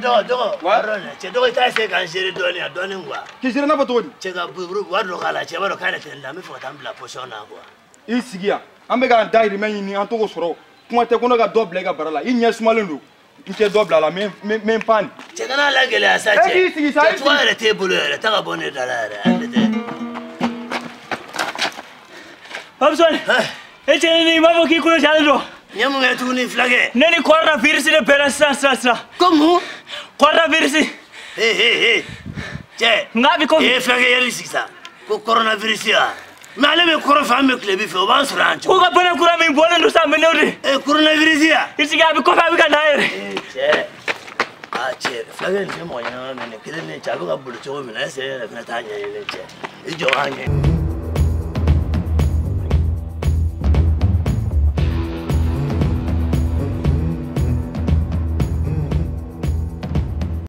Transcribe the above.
dɔgɔ cɛ dɔgɔ i t'a essayer k'an gérer dɔɔni a dɔɔni quoi. K'i gérer n'a fɔ cogo di? Cɛ ka wari dɔ k'a la cɛ b'a dɔn k'a yɛrɛ tɛ n la n bɛ fɛ ka taa n bila position na quoi. I sigi yan an bɛ k'an dahirimɛ ɲini an t'o sɔrɔ kuma tɛ ko ne ka dɔ bila i ka bara la i ɲɛ sumalen don n tɛ dɔ bila a la n bɛ n pan. Cɛ kana lagɛlɛya sa cɛ. E k'i sigi sa cɛ cogoya yɛrɛ t'e bolo yɛrɛ taa ka bɔ ne da la yɛrɛ ale tɛ. Babson e cɛ ni i b'a fɔ k'i kulo jalen don. N ye mun kɛ tuguni fulakɛ. Ne ni coronavirus de bɛnna sisan. Ko mun? Coronavirus. He cɛ. N k'a bi komi. E fulakɛ yɛrɛ sigi sa ko coronavirus wa. Mais ale bɛ kɔrɔ fɛ an bɛ tilebi fɛ o b'an sɔrɔ yan cogo. K'u ka bana kura min bɔlen don sisan minɛw de. Ee coronavirus ya. I sigi a bɛ kɔfɛ a bɛ ka na yɛrɛ. Ee cɛ aa cɛ fulakɛ nin tɛ mɔgɔ ɲɛnama minɛ kelen ne cɛ a bɛ ka boli cogo min na est ce que e yɛrɛ fana t'a ɲɛɲini cɛ i jɔ k'a ɲɛɲini.